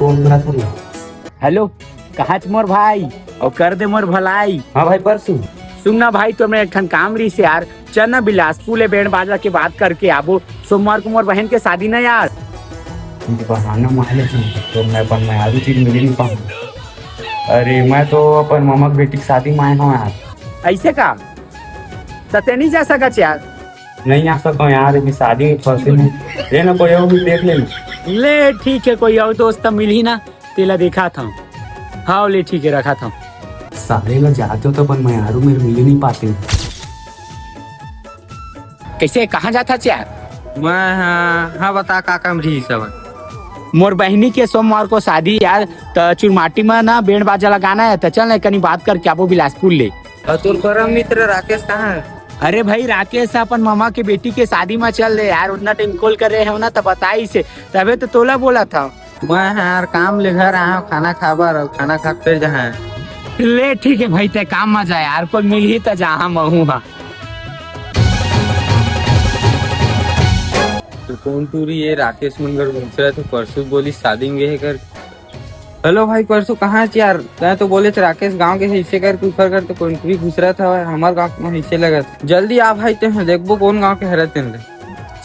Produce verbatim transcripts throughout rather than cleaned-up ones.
Phone करा था रे। हेलो, कहाँ च मोर भाई? अउ कर दे मोर भलाई। हाँ भाई परसू। सुन ना भाई, तो मैं एक ठन काम रहिस यार, चल ना बिलासपुर ले बैंड बाजा के बात करके आबो। सोमवार को मोर बहन के शादी ना यार। बहाना मार ले तू, तो मैं अपन मैं आलू चीज मिल नहीं पाऊँ। अरे मैं तो अपन मामा के बेटी के शादी में आए हूँ यार। ऐसे का? त ते नहीं जा सकत यार? नहीं आ सकता यार, अभी शादी में फंसे हैं। ये ना कोई और भी देख लेना। ले ठीक है, कोई और दोस्त मिलही ना, तेला देखा था। हाँ ले ठीक है, रखा था। साले ला जाते हो तो अपन मैं आलू मेरे मिल नहीं पाते। कैसे, कहाँ जाथा च यार? मैं हाँ, हाँ बता का काम रही सब? मोर बहिनी के सोमवार को शादी यार, त चुरमाटी में ना बैंड बाजा लगाना है, त चल ना कनी बात करके आबो बिलासपुर ले। और तोर परम मित्र राकेश कहाँ है? अरे भाई राकेश अपन मामा के बेटी के शादी में चल दे यार, उतना टाइम कॉल कर रहे हो ना त बताइस हे, तबे तो तोला बोला था। मैं यार काम ले घर आया हूँ, खाना खाबर और खाना खा के फिर जहाँ। ले ठीक है भाई, ते काम में जा यार, कोई मिलही त जहाँ महू हा। तो कौन टूरी ये राकेश मन घर घुस रहा, तो परसों बोली शादी में गए कर। हेलो भाई, परसों कहाँ च यार? तैं तो बोले च राकेश गाँव के है, इसे कर कुकर कर तो कौन टूरी घुस रहा था हमारे गाँव में, इसे लगा। जल्दी आ भाई, ते देखबो कौन गाँव के हरे तेन ले।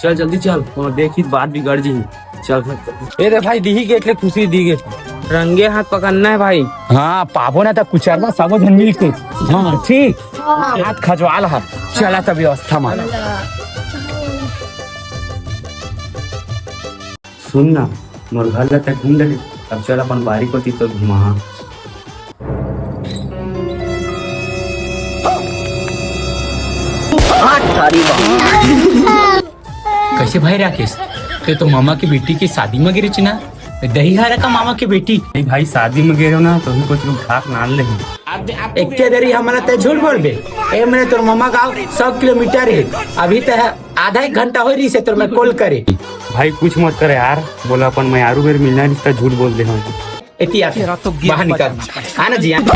चल जल्दी चल, वहाँ देखी बात बिगड़ जी। चल भाई। ए रे भाई, दीही गेट ले, खुशी दी गेट। रंगे हाथ पकड़ना है भाई। हाँ, पाबो ना त कुचरवा सबो झन मिल के। हाँ, ठीक। हाथ खजवाल हा। चला त व्यवस्था मा। सुन ना, मोर घर ला तक घूम ले। अब चल अपन बारी कोती तो घुमा। कैसे भाई राकेश, ते तो मामा के बेटी के शादी में गिरे च ना, दही हारा का मामा के बेटी? नहीं भाई, शादी में गिरे हो ना, तो भी कुछ लोग ठाक नान ले। एक दरी हमला ते झूठ बोलबे। ए, मैंने तोर मामा गाँव सौ किलोमीटर है, अभी ते आधा एक घंटा हो रही से तोर मैं कॉल करे। भाई कुछ मत करे यार, बोला अपन मैं आरू बेर मिलना रिश्ता झूठ बोल दे हम। एती आ, बाहर निकल। आना जी, आना।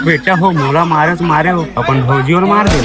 बेटा हो, मोला मारे से मारे हो, अपन भौजी और मार दे।